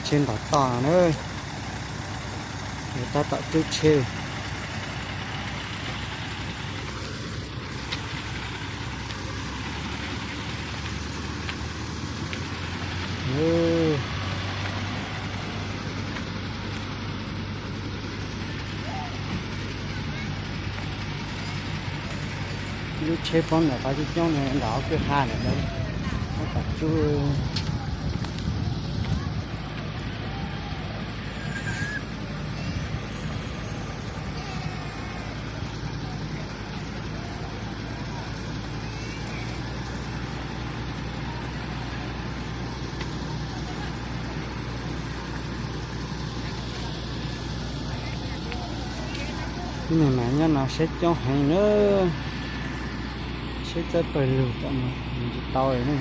Tsheb ntaus toj no na, yuav tab tom cub tsheb. Lub tsheb poob ntawm qhov coob coob no nram kwj ha ntawm no, tab tom cub. Nim no nyob no siab coob heev na, siab txawb pawg lug tom no, tsis tau li ne.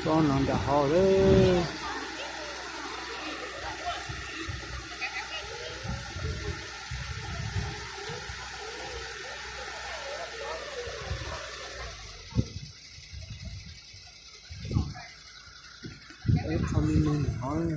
Tsob no nram hauv lawm. Ib qho me me ntawm hauv.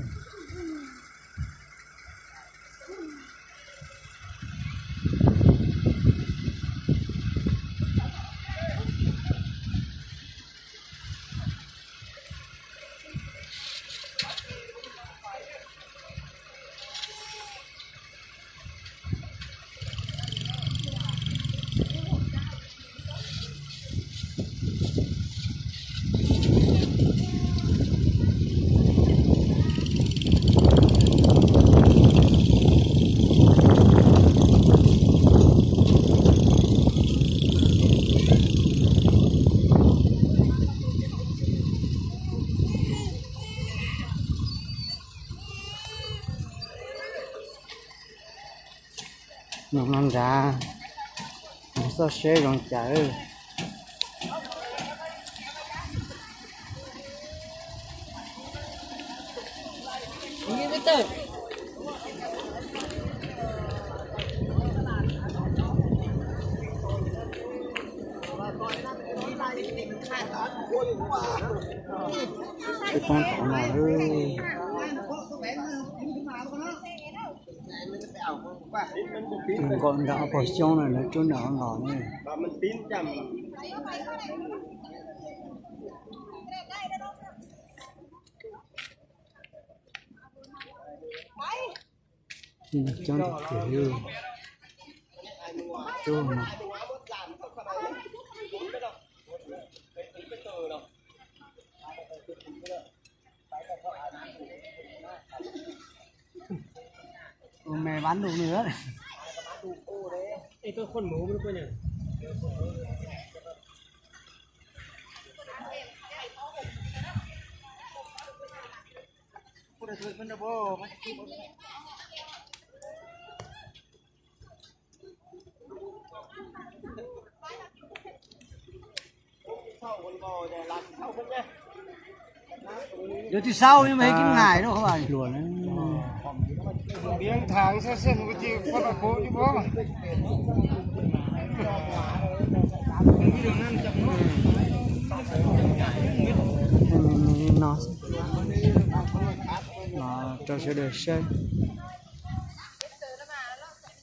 Mus no nrad, mus xauj seb zoo cas. Peb poob tod no. Nkaum nram ob pog xyoob na, lawv rub nram hauv los ne. Coob tiag tiag li. Coob no. Ua me vab ntuj nws. Yog tsis sau mas kib hais rau hluas na. No, no rau sawv daws saib.